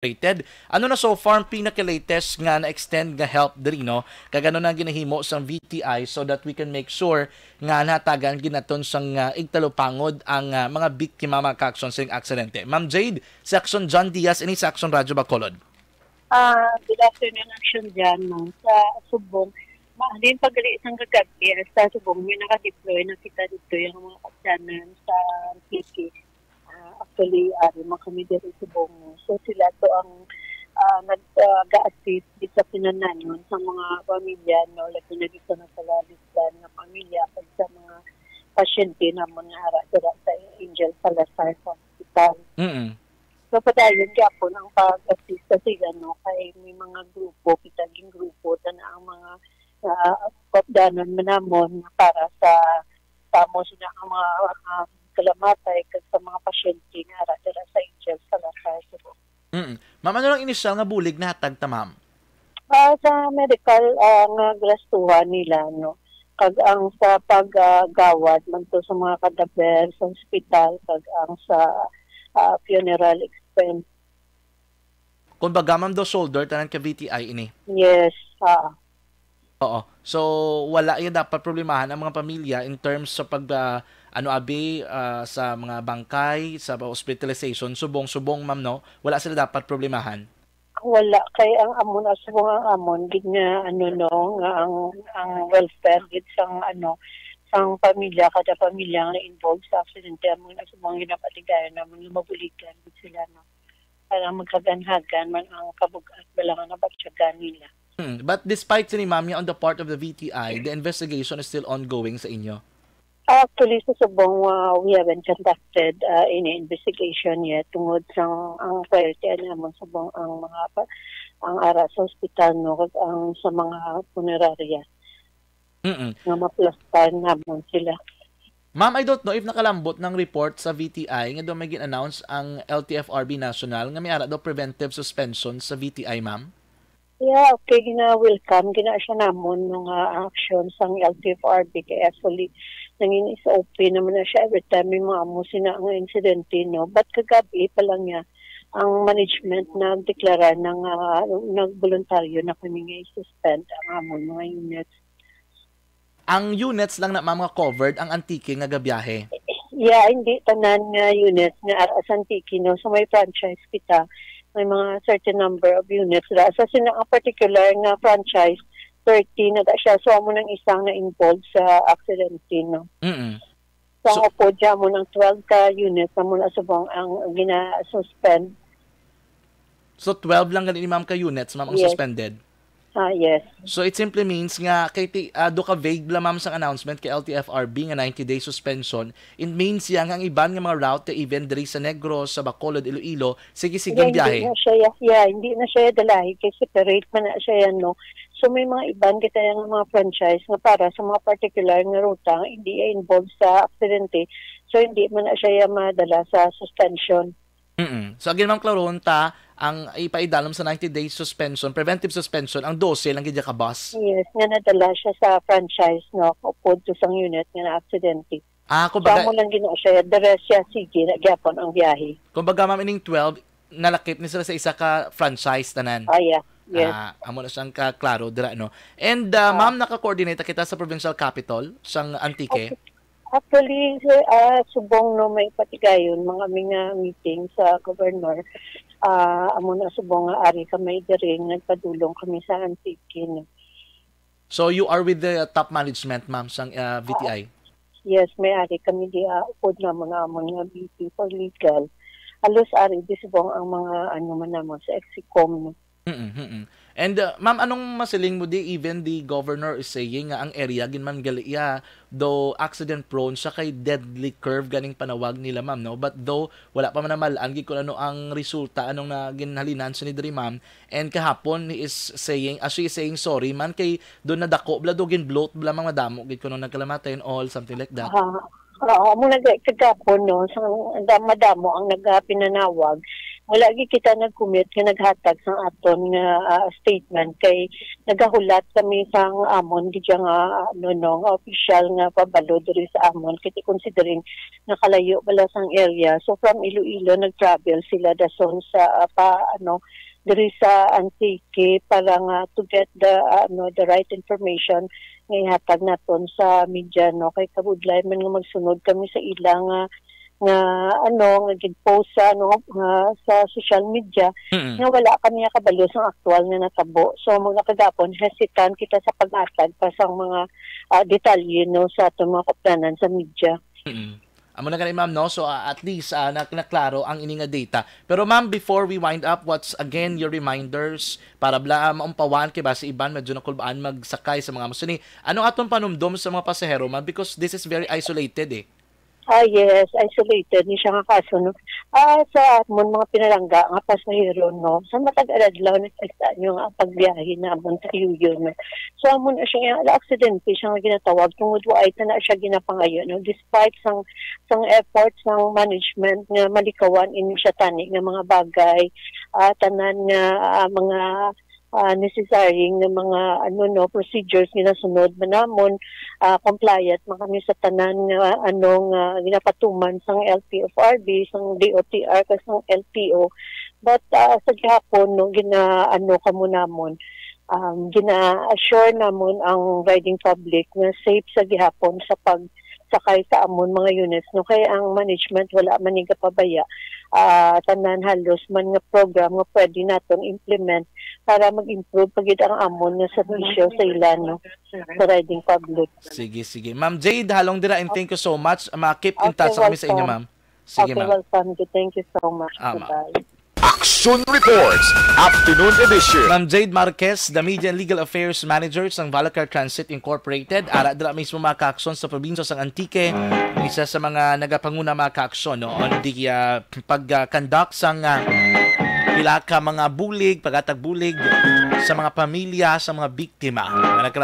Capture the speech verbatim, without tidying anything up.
rated. Ano na so far ang pinaka-latest nga na-extend nga help diri, no? Kag ano na ang ginahimo sang V T I so that we can make sure nga nahatagan gid naton sang, ah, igtalupangod ang, ah, mga biktima, mga ka-aksyon, sa aksidente? Ma'am Jade, si Aksyon John Diaz, ini sa Aksyon Radyo Bacolod. Ah, good afternoon, Aksyon John, no? Sa Subong, mahalin pag-, isang kagabi, sa Subong, may naka-deploy na kita dito yung mga kaptanan sa Antique. Ah, actually, ari man kami diri sa Bongo. So, sila to ang, ah, nag, ah, ga-assist di sa kinahanglanon sa mga pamilya, no? Labi na di sa nagpalalisdan nga pamilya kag sa mga pasyente namon nga ara dira sa Angel Salazar sa hospital. Mm. So, padayon gyapon ang pag-assist sa sila, no? Kay may mga grupo, kita ging grupo, tana ang mga, ah, kapdanan man namon para sa, sa amo sila ang mga, ah, kalamatay kag sa mga pasyente nga ara dira sa Angel Salazar, Cebu. Mm. Ma'am, ano lang inisyal nga bulig nahatag ta, ma'am? Ah, sa medical, ah, nga gastuhan nila, no? Kag ang sa pag, ah, gawad man to sa mga kadaber sa hospital, kag ang sa, ah, funeral expense. Kung baga, ma'am, do shoulder tanan ka V T I ini? Yes, ah. Oo. So, wala ya dapat problemahan ang mga pamilya in terms sa pag, ah, ano, abi, ah, sa mga bangkay, sa hospitalization, subong-subong, ma'am, no? Wala sila dapat problemahan. Wala, kay ang amon, asubong ang amon gid nga, ano, no, nga ang, ang welfare gid sang, ano, sang pamilya, kada pamilya nga na-involved sa aksidente, amon, asubong ginapatigayon namon nga mabuligan gid sila, no, para maghaganhagan man ang kabug-at bala nga nabatyagan nila. Hmm. But despite sini, ma'am, nga on the part of the V T I, the investigation is still ongoing sa inyo? Actually, sa Subong, uh, we haven't conducted, uh, any investigation yet tungod sa ang priority namon Subong ang mga pa-, ang ara sa ospital, no, kag ang sa mga punerarya Mm-mm. nga maplastar namon sila. Ma'am, I don't know if nakalambot ng report sa V T I nga daw may gin-announce ang L T F R B National nga may ara daw preventive suspension sa V T I, ma'am. Yeah, okay, gina-welcome, gina siya namon mga action sang L T F R B kay actually nangin is open naman na siya every time may mga amo sina nga insidente, no? But kagabi pa lang niya, ang management nagdeklara na nga nagboluntaryo na kami nga i-suspend ang amon mga units. Ang units lang na, ma'am, nga covered ang Antique nga gabiyahe? Yeah, hindi tanan nga units nga ara sa Antique, no? So may franchise kita. May mga certain number of units ra. Sa sina nga particular nga franchise, thirty na da siya. So amo nang isang na involved sa aksidente, no? Mm-mm. So, So, ang upod siya mo ng twelve ka units na mo na subong ang gina-suspend. So, twelve lang gani ni ma'am ka units, ma'am, ang Yes. suspended? Ah, yes. So, it simply means nga, kay ti-, ah, do ka vague lang, ma'am, sa announcement kay L T F R B nga ninety day suspension. It means siya nga ang iban nga mga route, even diri sa Negros, sa Bacolod, Iloilo, sige, sige ang Hindi, biyahe. hindi na siya, ya-, yeah, hindi na siya dalahi kay separate man na siya yan, no? So, may mga iban kita yung mga franchise nga para sa mga particular nga ruta nga hindi involved sa aksidente. So, hindi man na siya madala sa suspension. Mm-mm. So, again, ma'am, klarohon ta, ang ipaidalom sa ninety days suspension, preventive suspension, ang dose lang gid ka bus. Yes, nga nadala siya sa franchise, no? Upod to sang unit nga na-aksidente. Ah, So, kumbaga, amo lang gina siya. The rest siya, sige, na gyapon ang biyahe. Kumbaga, ma'am, ining twelve, nalakip ni sila sa isa ka franchise tanan. Ah, yeah. Yes. Ah, amo na siyang ka-, klaro dira, no? And, ah, Ah. ma'am, naka-coordinate kita sa provincial capital, sang Antique. Okay. Actually, sir, ah, subong, no, may patigayon, mga mi nga meeting sa governor. Ah, amo na subong nga ari kami diri, nagpadulong kami sa Antique, no. So, you are with the top management, ma'am, sang, ah, V T I? Yes, may ari kami di, ah, upod namon, namon nga V P for legal. Halos ari di subong ang mga, ano man namon, sa Exicom, no? Mm, mm. And, uh, ma'am, anong masiling mo di, even the governor is saying nga ang area gid man gali iya, though accident prone siya kay deadly curve ganing panawag nila, ma'am, no? But though wala pa man namalan gid kung ano ang resulta, anong na ginhalinan sa ni diri, ma'am. And kahapon, he is saying, ah, she is saying sorry man kay doon nadako bla, do gin-bloat bla, mga damo gid kuno nagkalamatay and all, something like that. Ah, oo, amo na gay kagapon, no, sa da-, madamo ang nagapinanawag. Wala gid kita nag-commit nga naghatag sang aton nga, ah, statement, kay nagahulat kami sang amon gid nga, ano, no, nga opisyal nga pabalo diri sa amon, kay considering nga kalayo bala sang area. So, from Iloilo, nag-travel sila dason sa, ah, pa, ano, diri sa Antique para nga to get the, ah, ano, the right information nga ihatag naton sa media, no? Kay kabudlay man nga magsunod kami sa ila nga, nga, ano, nga gin-post sa, ano, nga sa social media, Mm. nga wala kami nakabalo sa aktual nga natabo. So, mga kagapon, hesitant kita sa paghatag pa sa mga, ah, detalye, no, sa atong mga kaupdanan sa media. Mm. Amo na gani, ma'am, no? So, ah, at least, ah, nak-, naklaro ang ini nga data. Pero, ma'am, before we wind up, what's again your reminders para bala, ah, maumpawan kay basi iban medyo nakulbaan magsakay sa mga amo sini? Ano atong panumdom sa mga pasahero, ma'am? Because this is very isolated, eh. Ah, yes, isolated ni siya nga kaso, no? Ah, sa amon mga pinalangga nga pasahero, no? Sa matag adlaw na sa nyo nga ang pagbiyahe namon sa Yuyo, no? So, amon na siya, ala, aksidente siya nga ginatawag tungod wa ay na siya ginapangayo, no? Despite sang, sang efforts ng management nga malikawan ini siya tani nga mga bagay, ah, tanan nga, ah, mga, ah, necessary nga mga, ano, no, procedures ginasunod man namon, ah, compliant man kami sa tanan nga, ano, nga ginapatuman sang L T F R B, sang D O T R, kag sang L T O. But, ah, sa gihapon, no, gina-, ano, kamo namon, um, gina-assure namon ang riding public nga safe sa gihapon sa pag sakay sa amon mga units, no? Kay ang management wala man ni gapabaya, ah, tanan halos man nga program nga pwede naton implement para mag-improve pa gid ang amon nga serbisyo sa ila, no? Sa riding public. Sige, sige. Ma'am Jade, halong dira, and thank you so much. Ma-keep in Okay, touch kami sa inyo, welcome. ma'am. Sige, Okay, ma'am. welcome. Thank you so much. Ah, ma'am. Goodbye. Action Reports, Afternoon Edition. Ma'am Jade Marquez, the Media and Legal Affairs Manager sang Valacar Transit Incorporated, ara dira mismo makaaksyon sa probinsya sang Antique, isa sa mga nagapanguna makaaksyon, no, on the, ah, pag-conduct sang, ah, pila ka mga bulig, paghatag bulig sa mga pamilya sa mga biktima nga nagkala-